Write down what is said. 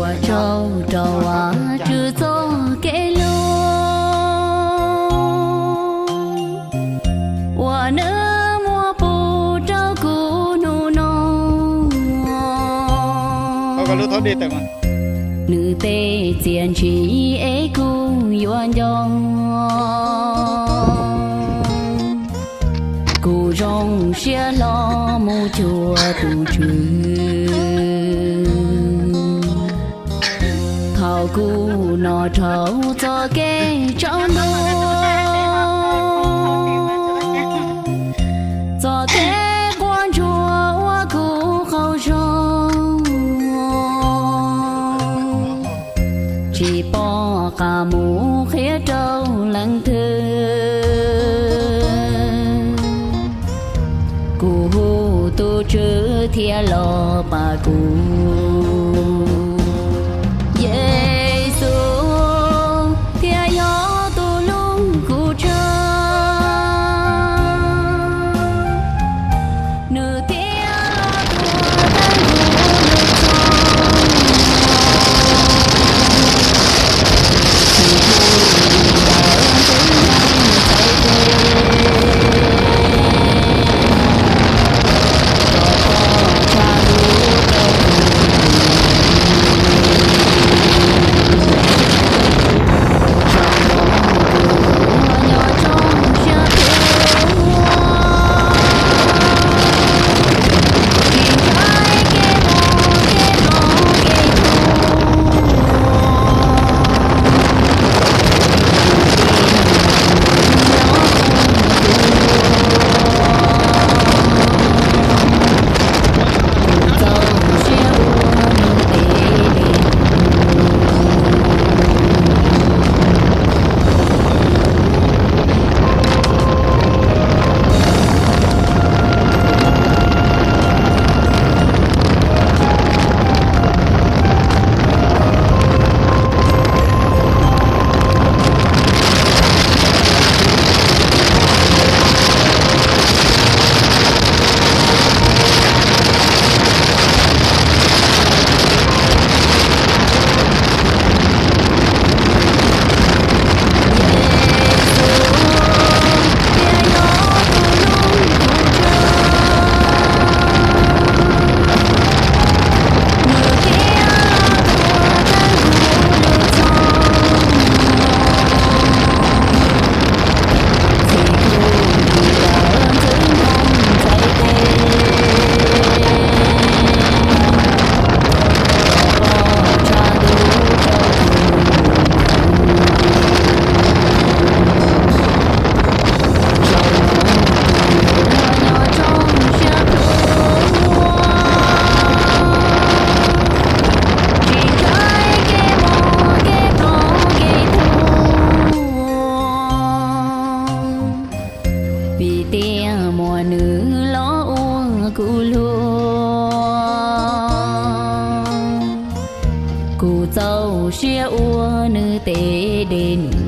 Ua tsaug rau Vajtswv txoj kev hlub uas nws muab pub rau kuv hnub no. Nws tej txiaj ntsig es kuv yuav nco. Kuv zoo siab hlo mus cuag tus Tswv. Thaum kuv noj dhau txoj kev tsaus ntuj, txoj kev quaj ntsuag ua kuv qaug zog, tsis pom qab mus qhia rau leej twg. Kuv hu tus Tswv thiaj los pab kuv. Yexus thiaj yog tus hlub kuv tshaj, nws thiaj los tuag tag nrho lub txoj sia. Tsis pub li ntawd tus ntxhais tes rov qab tshaj lub rau kuv. Zoo nkaus tus uas nyob tsoo siab tuag, tsis ntshai kev mob kev ploj kev tuag. Vim tias muaj nws los ua kuv luag, kuv txaus siab ua nws tej dej num.